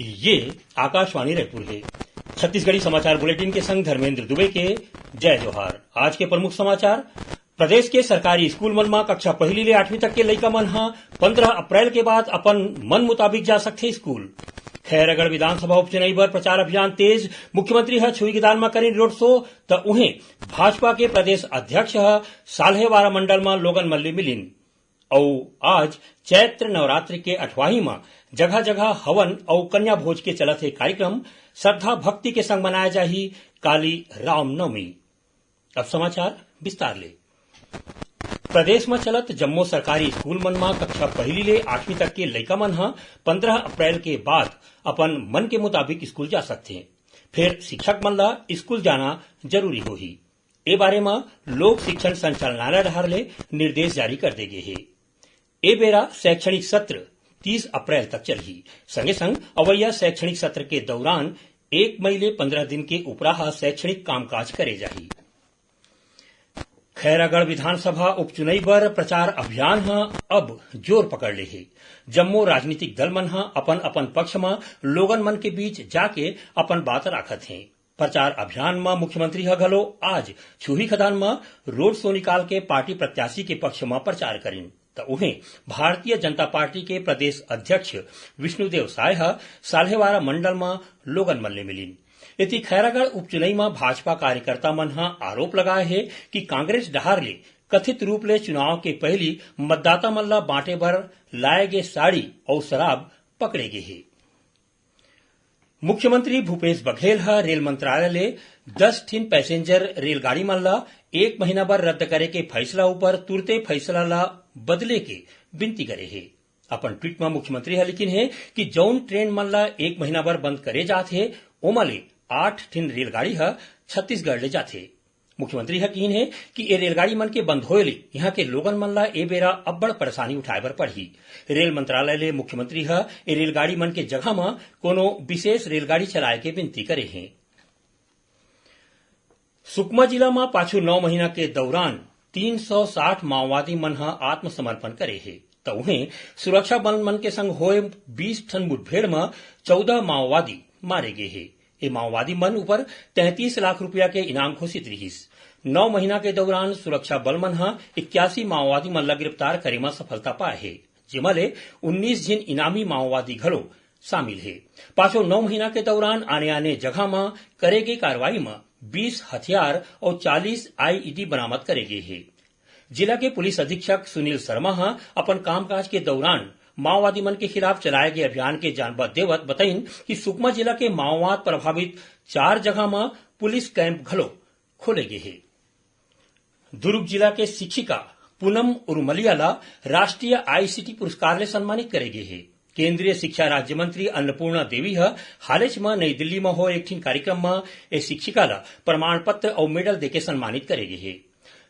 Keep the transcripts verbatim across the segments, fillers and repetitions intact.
ये आकाशवाणी रायपुर हे। छत्तीसगढ़ी समाचार बुलेटिन के संग धर्मेंद्र दुबे के जय जोहार। आज के प्रमुख समाचार। प्रदेश के सरकारी स्कूल मन म कक्षा पहली ले आठवीं तक के लइका मन ह पंद्रह अप्रैल के बाद अपन मन मुताबिक जा सकथे स्कूल। खैरागढ़ विधानसभा उपचुनाव बर प्रचार अभियान तेज, मुख्यमंत्री ह छुईगेदान म करिन रोड शो, त उहें भाजपा के प्रदेश अध्यक्ष ह साल्हेवारा मंडल म लोगन मन ले मिलिन। अउ आज चैत्र नवरात्रि के अठवाही म जगह-जगह हवन अउ कन्या भोज के चलत हे कार्यक्रम, श्रद्धा भक्ति के संग मनाया जाही काली रामनवमी। अब समाचार विस्तार ले। प्रदेश म चलत जम्मो सरकारी स्कूल मन म कक्षा पहली ले आठवीं तक के लइका मन ह पंद्रह अप्रैल के बाद अपन मन के मुताबिक स्कूल जा सकथे। फेर शिक्षक मन ला स्कूल जाना जरूरी होही। ए बारे म लोक शिक्षण संचालनालय डहार ले निर्देश जारी कर दे गे हे। ए बेरा शैक्षणिक सत्र तीस अप्रैल तक चलही। संगे संग अवइया शैक्षणिक सत्र के दौरान एक मई ले पंद्रह दिन के उपराहा शैक्षणिक कामकाज करे जाही। खैरागढ़ विधानसभा उपचुनाव बर प्रचार अभियान ह अब जोर पकड़ ले हे। जम्मो राजनीतिक दल मन ह अपन-अपन पक्ष म लोगन मन के बीच जाके अपन बात राखत हें। प्रचार अभियान म मुख्यमंत्री ह घलो आज छुही खदान म रोड शो निकाल के पार्टी प्रत्याशी के पक्ष म प्रचार करिन। त उहें, भारतीय जनता पार्टी के प्रदेश अध्यक्ष विष्णुदेव साय ह साल्हेवारा मंडल म लोगन मन ले मिलिन। एती खैरागढ़ उपचुनाव म भाजपा कार्यकर्ता मन ह आरोप लगाए हे कि कांग्रेस डहार ले कथित रूप ले चुनाव के पहिली मतदाता मन ल बांटे बर लाए गे साड़ी अउ शराब पकड़े गे हे। मुख्यमंत्री भूपेश बघेल ह रेल मंत्रालय ले दस ठिन पैसेंजर रेलगाड़ी मन ल एक महीना बर रद्द करे के फैसला ऊपर तुरते फैसला ल बदले के विनती करे हे। अपन ट्वीट म मुख्यमंत्री ह लिखिन हे कि जउन ट्रेन मन ल एक महीना बर बंद करे जात हे, ओमा ले आठ ठिन रेलगाड़ी ह छत्तीसगढ़ ले जाथे। मुख्यमंत्री ह किहिन हे कि ए रेलगाड़ी मन के बंद होए ले इहां के लोगन मन ल ए बेरा अब्बड़ परेशानी उठाए बर पड़ही। रेल मंत्रालय ले मुख्यमंत्री ह ए रेलगाड़ी मन के जगह म कोनो विशेष रेलगाड़ी चलाए के विनती करे हे। सुकमा जिला म पाछू नौ महीना के दौरान तीन सौ साठ माओवादी मन ह आत्मसमर्पण करे हे, त उहें सुरक्षा बल मन के संग होए बीस ठन मुठभेड़ म चौदह माओवादी मारे गे हे। ए माओवादी मन ऊपर तैंतीस लाख रुपया के इनाम घोषित रिहिस। नौ महीना के दौरान सुरक्षा बल मन ह इक्यासी माओवादी मन ल गिरफ्तार करे म सफलता पाए हे, जेमा ले उन्नीस झिन इनामी माओवादी घलो शामिल हे। पाछो नौ महीना के दौरान आने-आने जगह म करे गे कार्रवाई म बीस हथियार अउ चालीस आईईडी बरामद करे गे हे। जिला के पुलिस अधीक्षक सुनील शर्मा ह अपन कामकाज के दौरान माओवादी मन के खिलाफ चलाए गे अभियान के जानबा देवत बताइन कि सुकमा जिला के माओवाद प्रभावित चार जगह म पुलिस कैंप घलो खोले गे हे। दुर्ग जिला के शिक्षिका पूनम उरुमलिया ला राष्ट्रीय आईसीटी पुरस्कार ले सम्मानित करे गे हे। केंद्रीय शिक्षा राज्य मंत्री अन्नपूर्णा देवी ह हालेच म नई दिल्ली म होए एक ठिन कार्यक्रम म ए शिक्षिका ला प्रमाण पत्र अउ मेडल देके सम्मानित करे गे हे।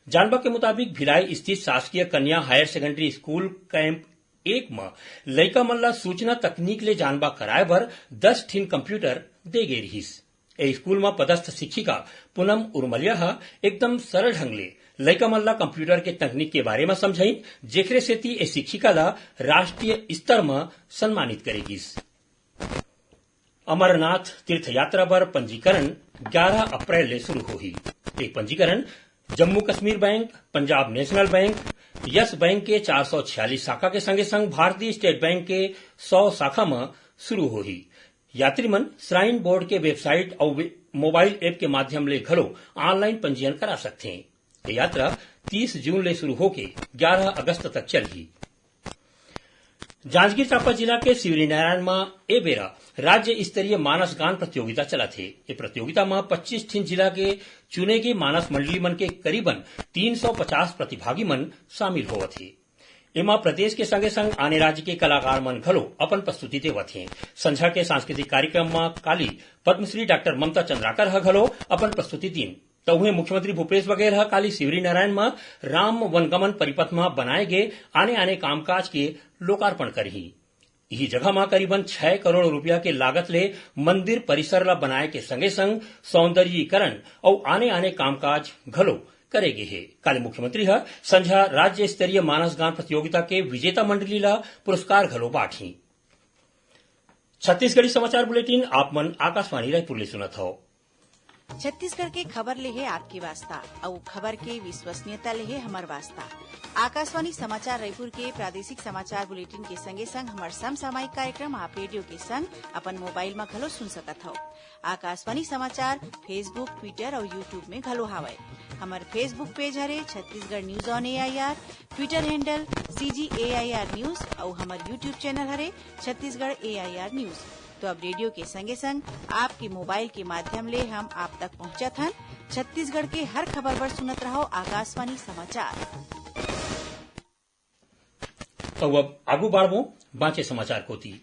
जानबा के मुताबिक, भिलाई स्थित शासकीय कन्या हायर सेकेंडरी स्कूल कैंप एक म लइका मन ला सूचना तकनीक ले जानबा कराए बर दस ठिन कंप्यूटर दे गे रिहिस। ए स्कूल म पदस्थ शिक्षिका पूनम उर्मलिया ह एकदम सरल ढंग ले लइका मन ला कंप्यूटर के तकनीक के बारे म समझाइन, जेखरे सेती ए शिक्षिका ला राष्ट्रीय स्तर म सम्मानित करे गिस। अमरनाथ तीर्थ यात्रा बर पंजीकरण ग्यारह अप्रैल ले शुरू होही। ए पंजीकरण Jammu Kashmir bank, Punjab national bank, yes bank के चार सौ छियालीस शाखा के संगे संग भारतीय स्टेट बैंक के सौ शाखा म शुरू होही। यात्री मन श्राइन बोर्ड के वेबसाइट अउ वे-, मोबाइल ऐप के माध्यम ले घलो ऑनलाइन पंजीयन करा सकथें। ये यात्रा तीस जून ले शुरू होके ग्यारह अगस्त तक चलही। जांजगीर चांपा जिला के शिवरीनारायण म ए बेरा राज्य स्तरीय मानस गान प्रतियोगिता चलत हे। ये प्रतियोगिता म पच्चीस ठिन जिला के चुने गे मानस मंडली मन के करीबन तीन सौ पचास प्रतिभागी मन शामिल होवत हे। एमा प्रदेश के संगे संग आने राज्य के कलाकार मन घलो अपन प्रस्तुति देवत हें। संझा के सांस्कृतिक कार्यक्रम म काली पद्मश्री डॉक्टर ममता चंद्राकर ह घलो अपन प्रस्तुति दीन। त उहें मुख्यमंत्री भूपेश बघेल ह काली शिवरीनारायण म राम वनगमन परिपथ म बनाए गे आने-आने कामकाज के लोकार्पण करही। इही जगह म करीबन छह करोड़ रुपया के लागत ले मंदिर परिसर ल बनाए के संगे संग सौंदर्यीकरण अउ आने-आने कामकाज घलो करे गे हे। काली मुख्यमंत्री ह संझा राज्य स्तरीय मानस गान प्रतियोगिता के विजेता मंडली ल पुरस्कार घलो बांटही। छत्तीसगढ़ी समाचार बुलेटिन आप मन आकाशवाणी रायपुर ले सुनत हव। छत्तीसगढ़ के खबर ले हे आपके वास्ता, अउ खबर के विश्वसनीयता ले हे हमर वास्ता। आकाशवाणी समाचार रायपुर के प्रादेशिक समाचार बुलेटिन के संगे संग हमर समसामयिक कार्यक्रम आप रेडियो के संग अपन मोबाइल म घलो सुन सकत हव। आकाशवाणी समाचार Facebook, Twitter अउ YouTube में घलो हावय। हमर Facebook पेज हरे Chhattisgarh news on AIR, Twitter handle CG AIR news अउ हमर YouTube चैनल हरे छत्तीसगढ़ एआईआर न्यूज। तो अब रेडियो के संगे संग आपके मोबाइल के माध्यम ले हम आप तक पहुंचत हन। छत्तीसगढ़ के हर खबर बर सुनत रहव आकाशवाणी समाचार। तो अब आगू बाढ़बो बांचे समाचार कोती।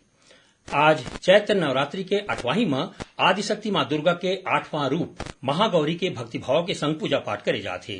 आज चैत्र नवरात्रि के अठवाही म आदिशक्ति मां दुर्गा के आठवां रूप महागौरी के भक्तिभाव के संग पूजा पाठ करे जात हे।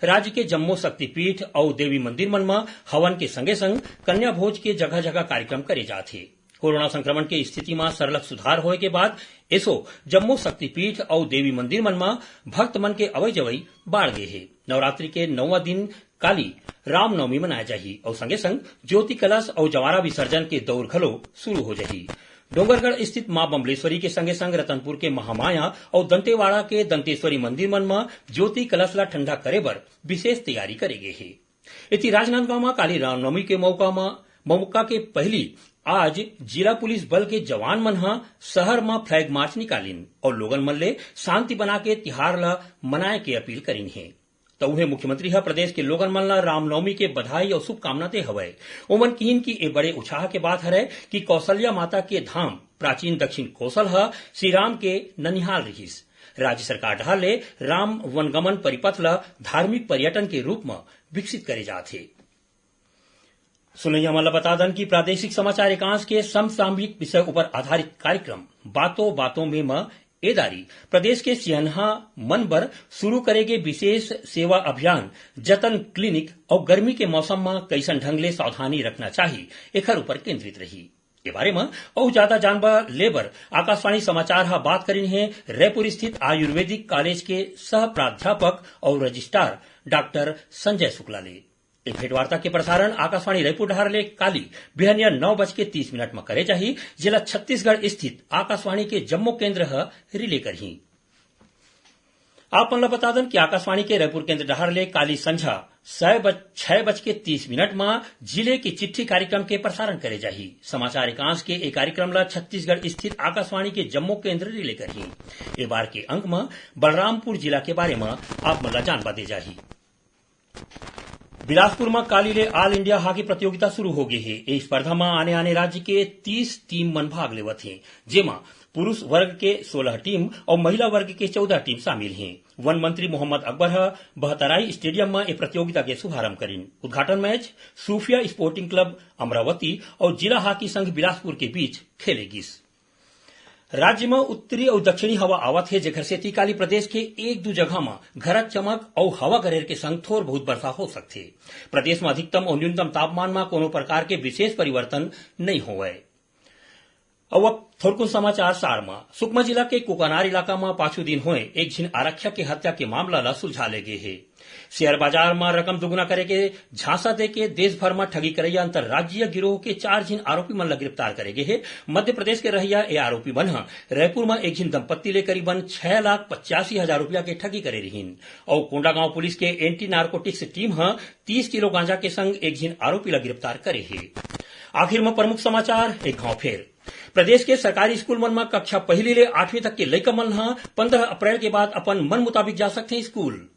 राज्य के जम्मो शक्तिपीठ अउ देवी मंदिर मन म हवन के संगे संग कन्या भोज के जगह-जगह कार्यक्रम करे जात हे। कोरोना संक्रमण के स्थिति म सरलग सुधार होए के बाद एसो जम्मो शक्तिपीठ अउ देवी मंदिर मन म भक्त मन के अवई जवई बाढ़ गे हे। नवरात्रि के नौवां दिन काली रामनवमी मनाए जाही अउ संगे संग ज्योति कलश अउ जवारा विसर्जन के दौर घलो शुरू हो जाही। डोंगरगढ़ स्थित मां बम्बलेश्वरी के संगे संग रतनपुर के महामाया अउ दंतेवाड़ा के दंतेश्वरी मंदिर मन म ज्योति कलश ला ठंडा करे बर विशेष तैयारी करे गे हे। इति राजनांदगांव म काली रामनवमी के मौका म, मौका के पहली आज जिला पुलिस बल के जवान मन ह शहर म फ्लैग मार्च निकालिन अउ लोगन मन ले शांति बना के तिहार ल मनाए के अपील करिन हे। त उहे मुख्यमंत्री ह प्रदेश के लोगन मन ल रामनवमी के बधाई अउ शुभकामना दे हवय। ओमन किहिन कि ए बड़े उछाह के बात हरय कि कौशल्या माता के धाम प्राचीन दक्षिण कोसल ह श्री राम के ननिहाल रिहिस। राज्य सरकार डहार ले राम वनगमन परिपथ ल धार्मिक पर्यटन के रूप म विकसित करे जात हे। सुनैया मन ल बता दन कि प्रादेशिक समाचार एकांश के समसामयिक विषय उपर आधारित कार्यक्रम बातों बातों में म ए दारी प्रदेश के सियनहा मन बर शुरू करे गे विशेष सेवा अभियान जतन क्लिनिक अउ गर्मी के मौसम म कइसन ढंग ले सावधानी रखना चाही, एखर उपर केंद्रित रही। ए बारे म अउ जादा जानबा ले बर आकाशवाणी समाचार ह बात करिन हे रायपुर स्थित आयुर्वेदिक कॉलेज के सह प्राध्यापक अउ रजिस्ट्रार डॉक्टर संजय शुक्ला ले। ए भेंटवार्ता के प्रसारण आकाशवाणी रायपुर डहार ले काली बिहनिया नौ बज के तीस मिनट म करे जाही, जेला छत्तीसगढ़ स्थित आकाशवाणी के जम्मो केंद्र ह रिले करही। आप मन ल बता दन कि आकाशवाणी के रायपुर केंद्र डहार ले काली संझा सय बज, छह बज के तीस मिनट म जिले की चिट्ठी कार्यक्रम के प्रसारण करे जाही। समाचार एकांश के ए कार्यक्रम ल छत्तीसगढ़ स्थित आकाशवाणी के जम्मो केंद्र रिले करही। ए बार के अंक म बलरामपुर जिला के बारे म आप मन ल जानबा दे जाही। बिलासपुर म काली ले ऑल इंडिया हॉकी प्रतियोगिता शुरू हो गे हे। ए स्पर्धा म आने-आने राज्य के तीस टीम मन भाग लेवत हे, जेमा पुरुष वर्ग के सोलह टीम अउ महिला वर्ग के चौदह टीम शामिल हे। वन मंत्री मोहम्मद अकबर ह बहतराई स्टेडियम म ए प्रतियोगिता के शुभारंभ करिन। उद्घाटन मैच सूफिया स्पोर्टिंग क्लब अमरावती अउ जिला हॉकी संघ बिलासपुर के बीच खेले गिस। राज्य म उत्तरी अउ दक्षिणी हवा आवत हे, जेखर सेती काली प्रदेश के एक दू जगह म गरज चमक अउ हवा गरेर के संग थोर बहुत बरसा हो सकथे। प्रदेश म अधिकतम अउ न्यूनतम तापमान म कोनो प्रकार के विशेष परिवर्तन नइ होवय। अउ अब थोरकुन समाचार सार म। सुकमा जिला के कुकानार इलाका म पाछू दिन होए एक झिन आरक्षक के हत्या के मामला ल सुलझा ले गे हे। शेयर बाजार म रकम दुगुना करे के झांसा देके देश भर म ठगी करइया अंतर्राज्यीय गिरोह के चार झिन आरोपी मन ल गिरफ्तार करे गे हे। मध्य प्रदेश के रहइया ए आरोपी मन ह रायपुर म एक झिन दंपत्ति ले करीबन छह लाख पचासी हजार रुपया के ठगी करे रिहिन। अउ कोंडागांव पुलिस के एंटी नार्कोटिक्स टीम ह तीस किलो गांजा के संग एक झिन आरोपी ल गिरफ्तार करे हे। आखिर म प्रमुख समाचार एक घांव फेर। प्रदेश के सरकारी स्कूल मन म कक्षा पहली ले आठवीं तक के लइका मन ह पंद्रह अप्रैल के बाद अपन मन मुताबिक जा सकथे स्कूल।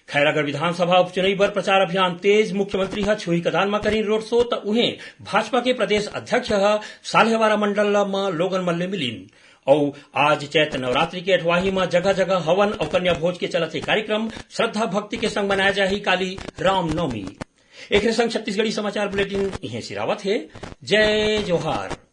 खैरागढ़ विधानसभा उपचुनाव बर प्रचार अभियान तेज, मुख्यमंत्री ह छुही कदान म करिन रोड शो, त उहें भाजपा के प्रदेश अध्यक्ष ह साल्हेवारा मंडल ल म लोगन मन ले मिलिन। अउ आज चैत्र नवरात्रि के अठवाही म जगह-जगह हवन अउ कन्या भोज के चलत हे कार्यक्रम, श्रद्धा भक्ति के संग मनाया जाही काली रामनवमी। एकरे संग छत्तीसगढ़ी समाचार बुलेटिन इहें सिरावत हे। जय जोहार।